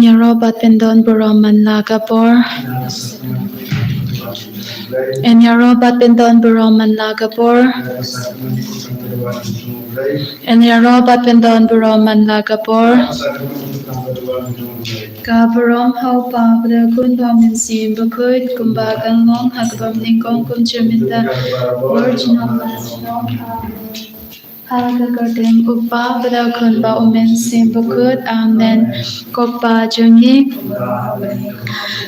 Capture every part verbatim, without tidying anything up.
Ïaroh bad pyndon burom man la ka por. Yn ïaroh bad pyndon burom man la ka por. Yn ïaroh bad pyndon burom man la ka por. Ka burom ha u Kpa bad ha u Khun bad ha u Mynsiem Bakhuid, kumba ka long ha kaba mynnyngkong, kum junom mynta, bad junom la junom. Ha ka kyrteng u Kpa bad u Khun bad u Mynsiem Bakhuid. Amen. Ko Kpa jong ngi,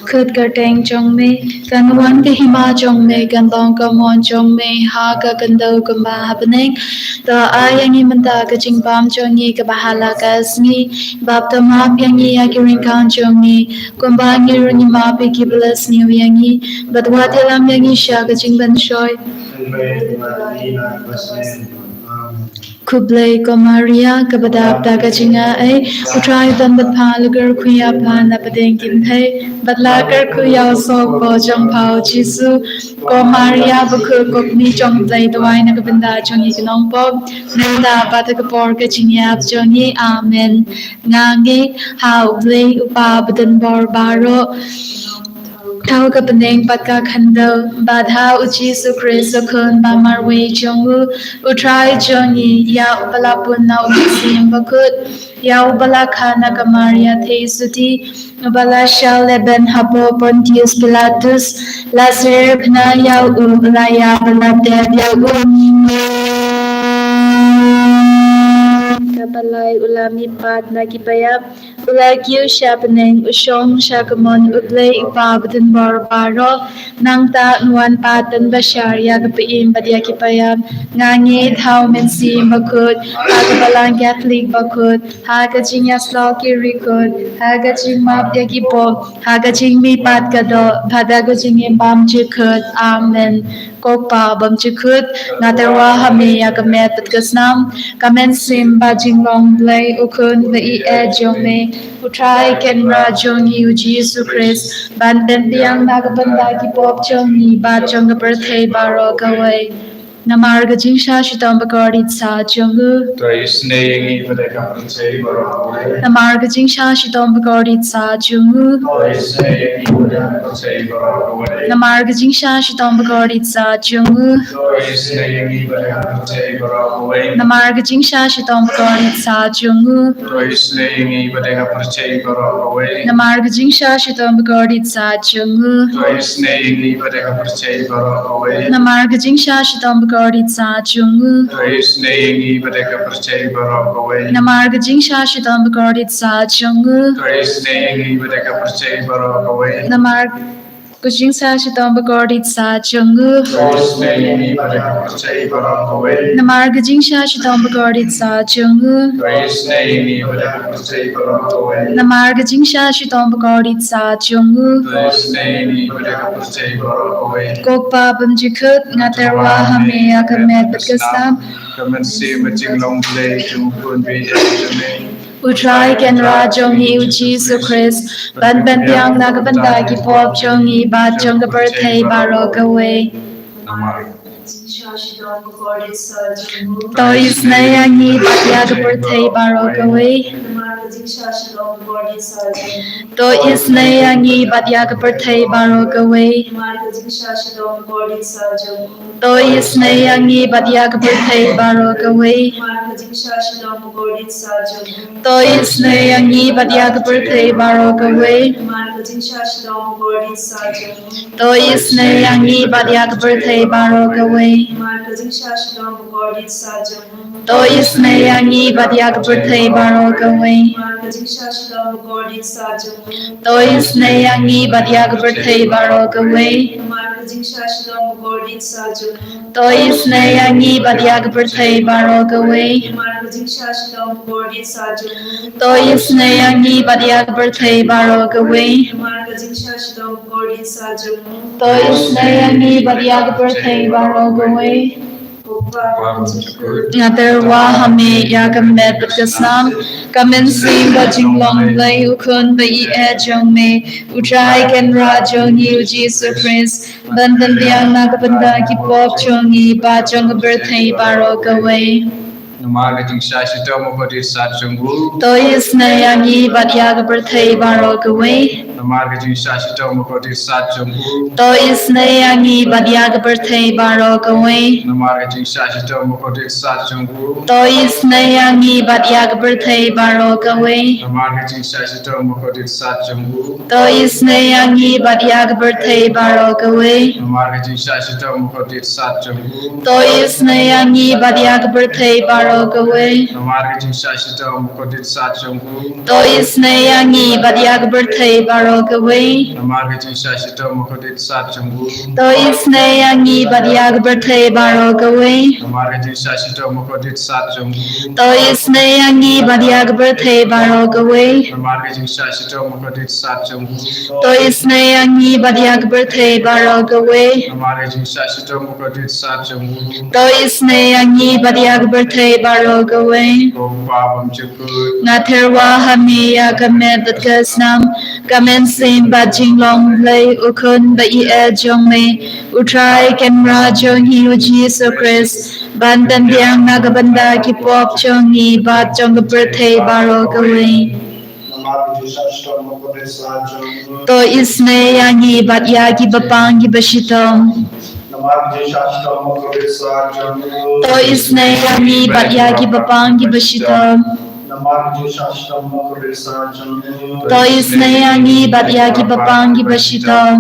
khot ka kyrteng jong me, kan wan ka hima jong me, kan long ka mon jong me ha ka khyndew kumba ha bneng. To ai ïa ngi mynta ka jingbam jong ngi kaba ha la ka sngi, bad to map ïa ngi ïa ki ryngkang jong ngi, kumba ngi ruh ngi map ïa kiba la sniew ïa ngi, bad wat ïalam ïa ngi sha ka jingpynshoi. Khublei ko Maria, kaba dap da ka jingaiei, u Trai u don bad pha, la kyrkhu ïa pha na pdeng ki kynthei, bad la kyrkhu ïa u sohpop jong pha u Jisu. Ko Maria bakhuid, ko Kmie jong u Blei, duwai na ka bynta jong ngi ki nongpop, mynta bad ha ka por ka jingïap jong ngi. Amen. Nga ngeit ha u Blei u Kpa badonbor baroh, ha ka bneng bad ka khyndew, bad ha u Jisu Khrist u Khun ba marwei jong u, u Trai jong ngi, ïa uba la pun na u Mynsiem Bakhuid, ïa uba la kha na ka Maria Theisotti, uba la shah lehbeiñ hapoh Pontius Pilatus, la syrkhna ïa u, la ïap, la tep ïa u, kaba lai u la mihpat na ki baïap, u la kiew sha bneng, u shong sha ka mon u Blei u Kpa badonbor baroh. Nangta un wan pat ban bishar ïa ka pyrthei bad ïa ki baïap. Nga ngeit ha u Mynsiem Bakhuid, ha ka Balang Katholik bakhuid, ha ka jingïasyllok ki riewkhuid, ha ka jingmap ïa ki pop, ha ka jingmihpat ka doh, bad ha ka jingim bymjukut. Amen. Ko Kpa bymjukut, nga tyrwa ha me ïa ka met bad ka snam, ka mynsiem bad jinglong Blei u Khun ba ïeit jong me, u Trai kynrad jong ngi u Jisu Khrist, ban pynbiang na ka bynta ki pop jong ngi bad jong ka pyrthei baroh kawei. Namar ka jingshah shitom bakordit satia jong u. To isynei ïa ngi bad ïa ka pyrthei baroh kawei. Namar ka jingshah shitom bakordit satia jong u. To isynei ïa ngi bad ïa ka pyrthei baroh kawei. Namar ka jingshah shitom bakordit satia jong u. To isynei ïa ngi bad ïa ka pyrthei baroh kawei. Namar ka jingshah shitom bakordit satia jong u. To isynei ïa ngi bad ïa ka pyrthei baroh kawei. Namar ka jingshah shitom bakordit satia jong u. To isynei ïa ngi bad ïa ka pyrthei baroh kawei. Namar ka jingshah shitom bakordit satia jong u. To isynei ïa ngi bad ïa ka pyrthei baroh kawei. Namar ka jingshah shitom bakordit satia jong u. To isynei ïa ngi bad ïa ka pyrthei baroh kawei. Namar ka jingshah shitom bakordit satia jong u. To isynei ïa ngi bad ïa ka pyrthei baroh kawei. Namar ka jingshah shitom bakordit satia jong u. To isynei ïa ngi bad ïa ka pyrthei baroh kawei. Namar ka jingshah shitom bakordit satia jong u. To isynei ïa ngi bad ïa ka pyrthei baroh kawei. Ko Kpa bymjukut, nga tyrwa ha me ïa ka met bad ka snam, ka mynsiem bad jinglong Blei jong u Khun ba ïeit jong me, u Trai kynrad jong ngi u Jisu Khrist, ban pynbiang na ka bynta ki pop jong ngi bad jong ka pyrthei baroh kawei. Namar ka jingshah shitom bakordit satia jong u. To isynei ïa ngi bad ïa ka pyrthei baroh kawei. Namar ka jingshah shitom bakordit satia jong u. To isynei ïa ngi bad ïa ka pyrthei baroh kawei. Namar ka jingshah shitom bakordit satia jong u. To isynei ïa ngi bad ïa ka pyrthei baroh kawei. Namar ka jingshah shitom bakordit satia jong u. To isynei ïa ngi bad ïa ka pyrthei baroh kawei. Namar ka jingshah shitom bakordit satia jong u. To isynei ïa ngi bad ïa ka pyrthei baroh kawei. Namar ka jingshah shitom bakordit satia jong u. To isynei ïa ngi bad ïa ka pyrthei baroh kawei. Namar ka jingshah shitom bakordit satia jong u. To isynei ïa ngi bad ïa ka pyrthei baroh kawei. Namar ka jingshah shitom bakordit satia jong u. To isynei ïa ngi bad ïa ka pyrthei baroh kawei. Namar ka jingshah shitom bakordit satia jong u. To isynei ïa ngi bad ïa ka pyrthei baroh kawei. Namar ka jingshah shitom bakordit satia jong u. To isynei ïa ngi bad ïa ka pyrthei baroh kawei. Nga tyrwa ha me ïa ka met bad ka snam, ka mynsiem bad jinglong Blei u Khun ba ïeit jong me, u Trai kynrad jong ngi u Jisu Khrist, ban pynbiang na ka bynta ki pop jong ngi bad jong ka pyrthei baroh kawei. Namar ka jingshah shitom bakordit sat jong u. To isynei ïa ngi bad ïa ka pyrthei baroh kawei. Namar ka jingshah shitom bakordit sat jong u. To isynei ïa ngi bad ïa ka pyrthei baroh kawei. Namar ka jingshah shitom bakordit sat jong u. To isynei ïa ngi bad ïa ka pyrthei baroh kawei. Namar ka jingshah shitom bakordit sat jong u. To isynei ïa ngi bad ïa ka pyrthei baroh kawei. Namar ka jingshah shitom bakordit sat jong u. To isynei ïa ngi bad ïa ka pyrthei baroh kawei. Namar ka jingshah shitom bakordit sat jong u. To isynei ïa ngi bad ïa ka pyrthei baroh kawei. Namar ka jingshah shitom bakordit sat jong u. To isynei ïa ngi bad ïa ka pyrthei baroh kawei. Namar ka jingshah shitom bakordit sat jong u. To isynei ïa ngi bad ïa ka pyrthei baroh kawei. Namar ka jingshah shitom bakordit sat jong u. To isynei ïa ngi bad ïa ka pyrthei baroh kawei. Namar ka jingshah shitom bakordit sat jong u. To isynei ïa ngi bad ïa ka pyrthei baroh kawei. Ko Pa bymjukut. Nga tyrwa ha me ïa ka met bad ka snam, ka mynsiem bad jinglong Blei u Khun ba ïeit jong me, U Trai Kynrad jong ngi U Jisu Khrist, ban pynbiang na ka bynta ki pop jong ngi bad jong ka pyrthei baroh kawei. Namar ka jingshah shitom bakordit sat jong u. To isynei ïa ngi bad ïa kiba pang kiba shitom. Namar ka jingshah shitom bakordit sat jong u. To isynei ïa ngi bad ïa kiba pang kiba shitom. Namar ka jingshah shitom bakordit sat jong u. To isynei ïa ngi bad ïa kiba pang kiba shitom.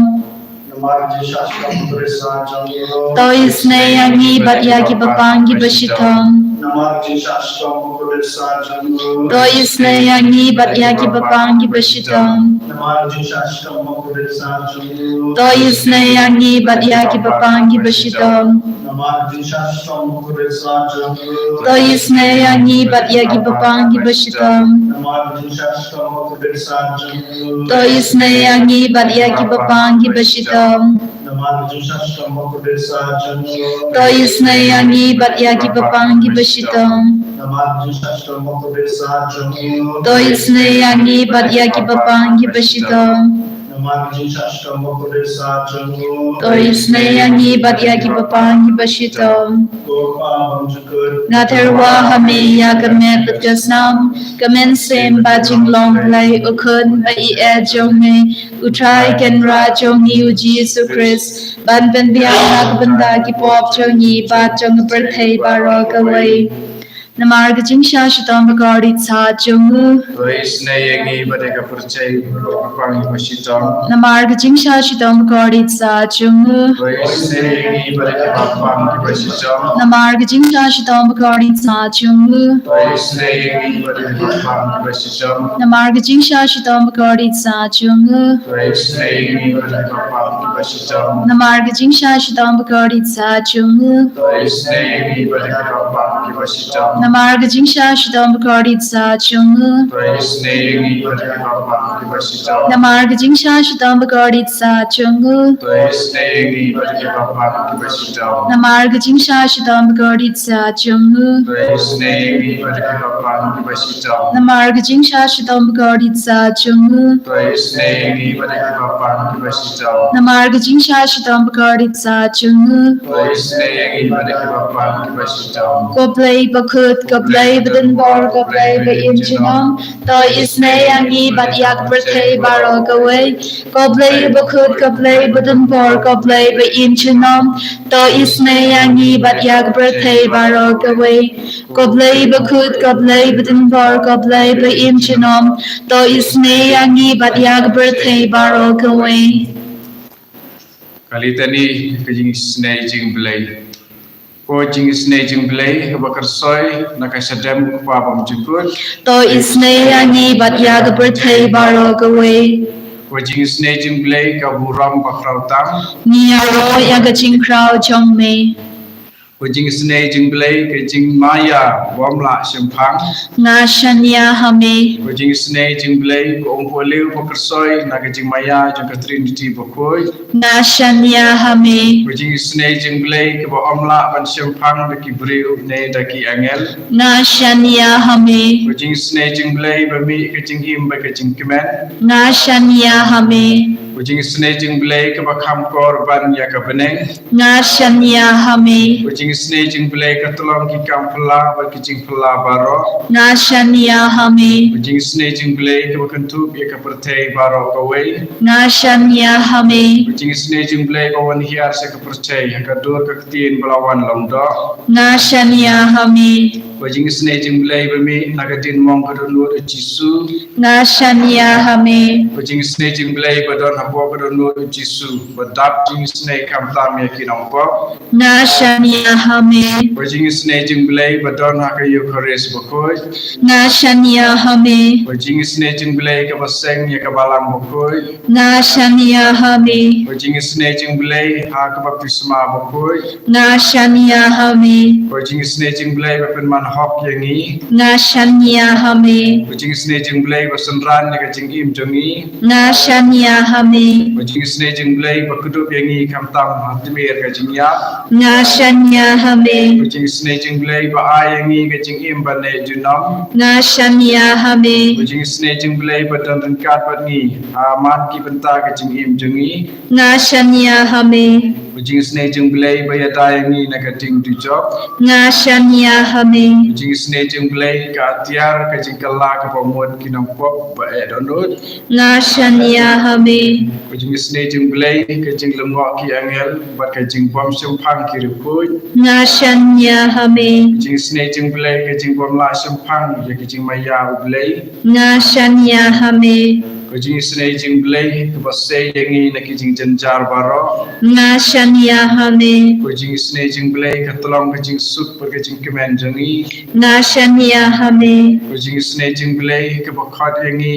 Namar ka jingshah shitom bakordit sat jong u. To isynei ïa ngi bad ïa kiba pang kiba shitom. Namar ka jingshah shitom bakordit sat jong u. To isynei ïa ngi bad ïa kiba pang kiba shitom. Namar ka jingshah shitom bakordit sat jong u. To isynei ïa ngi bad ïa kiba pang kiba shitom. Namar ka jingshah shitom bakordit sat jong u. To isynei ïa ngi bad ïa kiba pang kiba shitom. Namar ka jingshah shitom bakordit sat jong u. To isynei ïa ngi bad ïa kiba pang kiba shitom. Namar ka jingshah shitom bakordit sat jong u. To isynei ïa ngi bad ïa kiba pang kiba shitom. Namar ka jingshah shitom bakordit sat jong u. To isynei ïa ngi bad ïa kiba pang kiba shitom. Namar ka jingshah shitom bakordit sat jong u. To isynei ïa ngi bad ïa kiba pang kiba shitom. Ko Pa bymjukut. Nga tyrwa ha me ïa ka met bad ka snam, ka mynsiem bad jinglong Blei u Khun ba ïeit jong me, U Trai Kynrad jong ngi U Jisu Khrist, ban pynbiang na ka bynta ki pop jong ngi bad jong ka pyrthei baroh kawei. Namar ka jingshah shitom bakordit sat jong u. To isynei ïa ngi bad ïa ka pyrthei baroh kawei. Namar ka jingshah shitom bakordit sat jong u. To isynei ïa ngi bad ïa kiba pang kiba shitom. Namar ka jingshah shitom bakordit sat jong u. To isynei ïa ngi bad ïa kiba pang kiba shitom. Namar ka jingshah shitom bakordit sat jong u. To isynei ïa ngi bad ïa kiba pang kiba shitom. Namar ka jingshah shitom bakordit sat jong u. To isynei ïa ngi bad ïa kiba pang kiba shitom. Namar ka jingshah shitom bakordit sat jong u. To isynei ïa ngi bad ïa kiba pang kiba shitom. Namar ka jingshah shitom bakordit sat jong u. To isynei ïa ngi bad ïa kiba pang kiba shitom. Namar ka jingshah shitom bakordit sat jong u. To isynei ïa ngi bad ïa kiba pang kiba shitom. Namar ka jingshah shitom bakordit sat jong u. To isynei ïa ngi bad ïa kiba pang kiba shitom. Namar ka jingshah shitom bakordit sat jong u. To isynei ïa ngi bad ïa kiba pang kiba shitom. Ko Blei bakhuid, ko Blei badonbor, ko Blei ba im junom. To isynei ïa ngi bad ïa ka pyrthei baroh kawei. Ko Blei bakhuid, ko Blei badonbor, ko Blei ba im junom. To isynei ïa ngi bad ïa ka pyrthei baroh kawei. Ko Blei bakhuid, ko Blei badonbor, ko Blei ba im junom. To isynei ïa ngi bad ïa ka pyrthei baroh kawei. Ka Litani ka jingisynei jong U Blei. Ko jingisynei jong U Blei kaba kyrsoi na ka shadem U Kpa bymjukut. To isynei ïa ngi bad ïa ka pyrthei baroh kawei. Ko jingisynei jong U Blei ka burom bakhraw tam. Ngi ïaroh ïa ka jingkhraw jong me. Ko jingisynei jong U Blei ka jingmaïa bym lah shemphang. Nga shaniah ha me. Ko jingisynei jong U Blei ka umpohliew bakyrsoi na ka jingmaïa jong ka Trinity bakhuid. Nga shaniah ha me. Ko jingisynei jong U Blei kaba ym lah ban shemphang da ki briew ne da ki angel. Nga shaniah ha me. Ko jingisynei jong U Blei ba mih ka jingim bad ka jingkmen. Nga shaniah ha me. Ko U jingisynei jong u Blei kaba kham kor ban ïa ka bneng. Nga shaniah ha me. U jingisynei jong u Blei ka tyllong ki kam phylla bad ki jingphylla baroh. Nga shaniah ha me. U jingisynei jong u Blei kaba kynthup ïa ka pyrthei baroh kawei. Nga shaniah ha me. U jingisynei jong u Blei ba wan hiar sha ka pyrthei ha ka dur ka ktien ba la wan long doh. Nga shaniah ha me. U jingisynei jong u Blei ba mih na ka diengmong ka dohnud u Jisu. Nga shaniah ha me. U jingisynei jong u Blei ba don hapoh ka dohnud u Jisu, ba dap jingisynei khamtam ïa ki nongpop. Nga shaniah ha me. U jingisynei jong u Blei ba don ha ka Eukharist bakhuid. Nga shaniah ha me. U jingisynei jong u Blei kaba seng ïa ka balang bakhuid. Nga shaniah ha me. U jingisynei jong u Blei ha ka baptisma bakhuid. Nga shaniah ha me. U jingisynei jong u Blei ba pynman hok ïa ngi. Nga shaniah ha me. U jingisynei jong u Blei ba synran ïa ka jingim jong ngi. Nga shaniah ha me. U jingisynei jong u Blei ba kdup ïa ngi khamtam ha tmier ka jingïap. Nga shaniah ha me. U jingisynei jong u Blei ba ai ïa ngi ka jingim ba neh junom. Nga shaniah ha me. U jingisynei jong u Blei ba don ryngkat bad ngi ha man ki bynta ka jingim jong ngi. Nga shaniah ha me. U jingisynei jong u Blei ba ïada ïa ngi na ka ding dujok. Nga shaniah ha me. U jingisynei jong u Blei ka atiar ka jingkylla kaba mut ki nongpop ba eh dohnud. Nga shaniah ha me. U jingisynei jong u Blei ka jinglyngngoh ki angel bad ka jingbym shemphang ki riewkhuid. Nga shaniah ha me. U jingisynei jong u Blei ka jingbym lah shemphang ïa ka jingmaïa u Blei. Nga shaniah ha me. U jingisynei jong u Blei kaba sei ïa ngi na ki jingjynjar baroh. Nga shaniah ha me. U jingisynei jong u Blei ka tyllong ka jingsuk bad ka jingkmen jong ngi. Nga shaniah ha me. U jingisynei jong u Blei kaba khot ïa ngi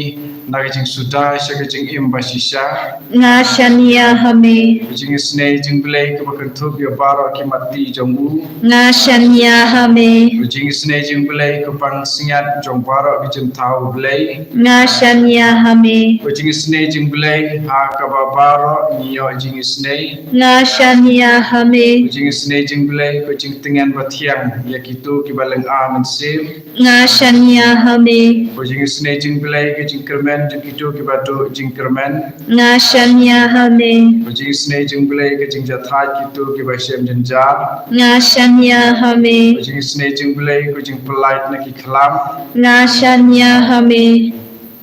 na ka jingsuda sha ka jingim bashisha. Nga shaniah ha me. U jingisynei jong u Blei kaba kynthup ïa baroh ki matti jong u. Nga shaniah ha me. U jingisynei jong u Blei ka pansngiat jong baroh ki jingthaw u Blei. Nga shaniah ha me. U jingisynei jong u Blei ha kaba baroh ngi ïoh jingisynei. Nga shaniah ha me. U jingisynei jong u Blei ka jingtngen bathiang ïa kito kiba lynga mynsiem. Nga shaniah ha me. U jingisynei jong u Blei ka jingkyrmen jong kito kiba duh jingkyrmen. Nga shaniah ha me. U jingisynei jong u Blei ka jingjahthait kito kiba shem jynjar. Nga shaniah ha me. U jingisynei jong u Blei ka jingpyllait na ki khlam. Nga shaniah ha me.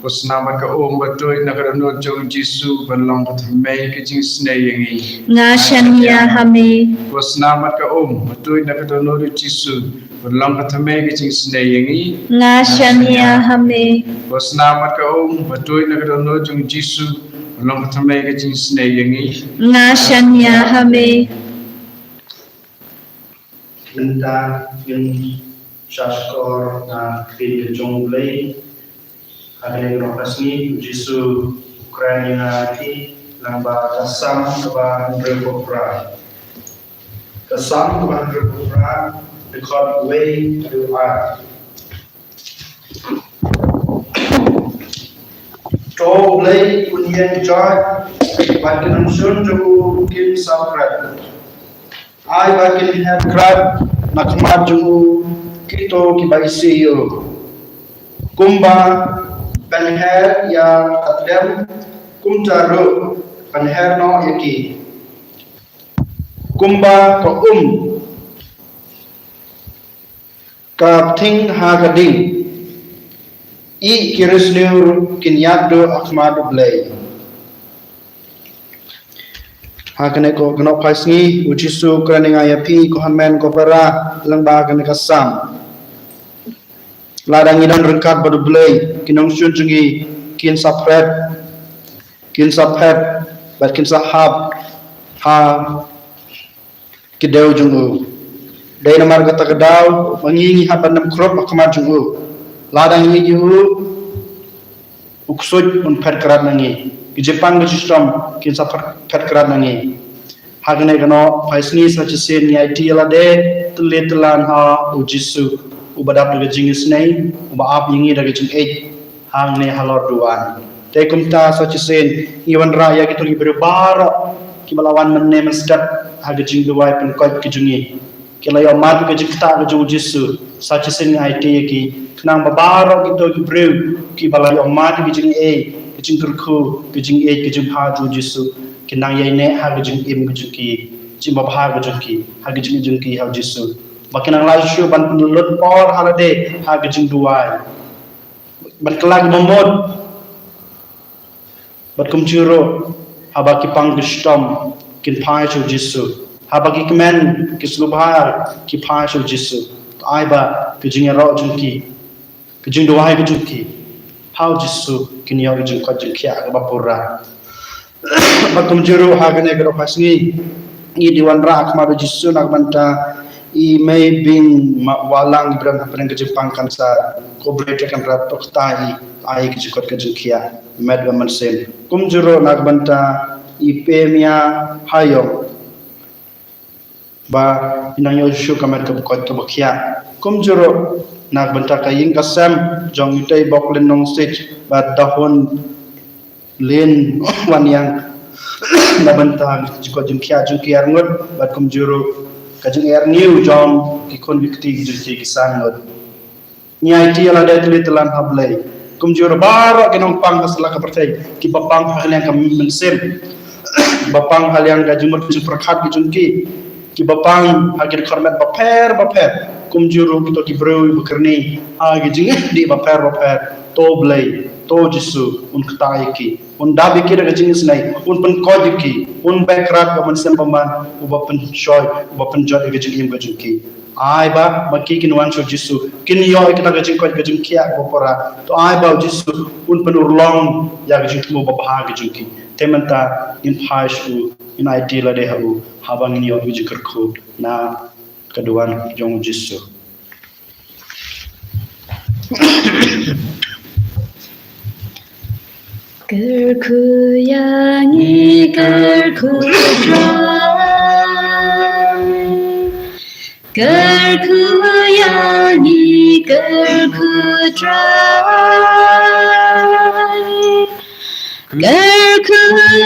Ko snam bad ka um ba tuid na ka dohnud jong u Jisu ban long ka thymmei ka jingisynei ïa ngi. Nga shaniah ha me. Ko snam bad ka um ba tuid na ka dohnud u Jisu ban long ka thymmei ka jingisynei ïa ngi. Nga shaniah ha me. Ko snam bad ka um ba tuid na ka dohnud jong u Jisu ban long ka thymmei ka jingisynei ïa ngi. Nga shaniah ha me. Mynta ngin shahshkor na ka ktien ka jong u Blei. Ha kane ka nongpyni u Jisu u kren ïa ngi lyngba ka Salm kaba hynriewphew phra. Ka Salm kaba hynriewphew phra, dkhot wei haduh ar. To u Blei un ïeng joit bad ki nongshun jong u kin sa pret. Ai ba kin her krad na khmat jong u kito kiba isih ïa u. Kumba pynher ïa ka tdem, kumta ruh pynher noh ïa ki. Kumba ka um ka pthing ha ka ding, ïa ki riewsniew kin ïaid duh ha khmat u Blei. Ha kane ka nongpyni u Jisu u kren ïa ngi ïa phi ko hynmen ko para lyngba kane ka Salm. Lada ngi don ryngkat bad u Blei, ki nongshun jong ngi kin sa pret, kin sa phet bad kin sa hap ha ki dew jong u. Dei namar kata ka daw ba ngi ngi hap ban nym khrup ha khmat jong u. Lada ngi ïeit ïa u, u ksuid un phet krad na ngi. Ki jingpang ki jingshitom kin sa phet, phet krad na ngi. Ha kane ka nongpyni sa shisien ngi aiti ïa lade tylli tyllan ha u Jisu uba dap da ka jingisynei, uba ap ïa ngi da ka jingïeit hangne halor duwan. Te kumta sa shisien ngi wanrah ïa kito ki briew baroh kiba la wan mynne mynstep ha ka jingduwai pynkoit ka jong ngi. Ki la ïoh mad ka jingktah ka jong u Jisu, sa shisien ngi aiti ïa ki, khnang ba baroh kito ki briew kiba la ïoh mad ka jingaiei, ka jingkyrkhu, ka jingïeit, ka jingbha jong u Jisu, kin nang ïaineh ha ka jingim ka jong ki, jingbha ka jong ki, ha ka jingim jong ki ha u Jisu. Ba kin nang lah shuh ban pynlut por ha lade ha ka jingduwai. Ban kylla ka bamut. Bad kumjuh ruh, haba ki pang ki shitom, kin phai sha u Jisu. Haba ki kmen, ki sngewbha, ki phai sha u Jisu. Ai ba, ka jingïaroh jong ki, ka jingduwai ka jong ki, ha u Jisu, kin ïoh ka jingkoit jingkhiah kaba pura. Bad kumjuh ruh ha kane ka dohkha sngi, ngi dei wanrah ha khmat u Jisu na ka bynta i mei beiñ ma Wahlang, i briew hapdeng ka jingpang cancer, ko Blei Trai Kynrad to kata i, ai ka jingkoit ka jingkhiah, met bad mynsiem. Kumjuh ruh na ka bynta i Pemia Hayong, ba i nang ïoh shuh ka met kaba koit kaba khiah. Kumjuh ruh na ka bynta ka ïing ka sem jong i Teibok Lin Nongsiej bad Dahun Lin Wanïang, na ka bynta ka jingkoit jingkhiah jong ki arngut bad kumjuh ruh ka jingïaid ñiew jong ki khun ki kti jong ki, ki san ngut. Ngi aiti ïa lade tylli tyllan ha Blei. Kumjuh ruh baroh ki nongpang ha satlak ka pyrthei, kiba pang ha liang ka mynsiem, ba pang ha liang ka jingmut jingpyrkhat ka jong ki, kiba pang ha ki dkhot met bapher bapher. Kumjuh ruh kito ki briew ba kyrni ha ki jingdih bapher bapher. To Blei, to Jisu, un kta ïa ki, un dap ïa ki da ka jingisynei, un pynkoit ïa ki, un beh krad bad mynsiem bymman, uba pynshoi, uba pynjot ïa ka jingim ka jong ki. Ai ba, ba ki kin wan sha u Jisu, kin ïoh ïa kata ka jingkoit ka jingkhiah kaba pura. To ai ba u Jisu un pynurlong ïa ka jingthmu babha ka jong ki. Te mynta ngin phai sha u, ngin aiti lade ha u, haba ngin ïoh ïa ka jingkyrkhu na ka duwan jong u Jisu. Kyrkhu ïa ngi, kyrkhu Trai. Kyrkhu ïa ngi, kyrkhu Trai. Kyrkhu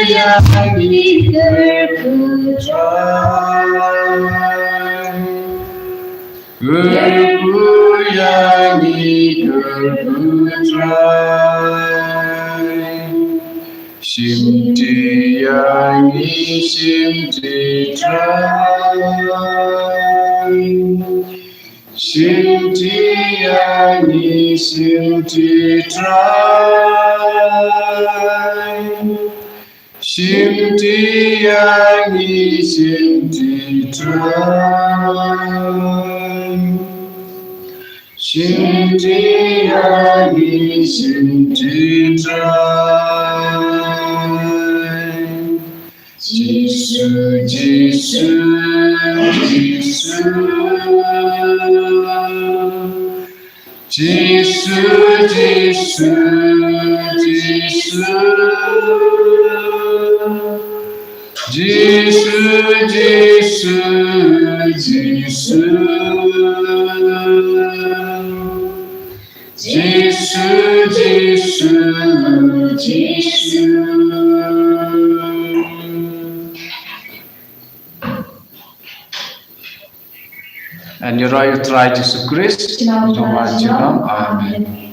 ïa ngi, kyrkhu Trai. Kyrkhu ïa ngi, kyrkhu Trai. Shimti ïa ngi, shimti Trai. Shimti ïa ngi, shimti Trai. Shimti ïa ngi, shimti Trai. Shimti ïa ngi, shimti Trai. Jisu, Jisu, Jisu. Jisu, Jisu, Jisu. Jisu, Jisu, Jisu. Jisu, Jisu, Jisu. Yn ïaroh ïa u Trai Jisu Khrist. Amen.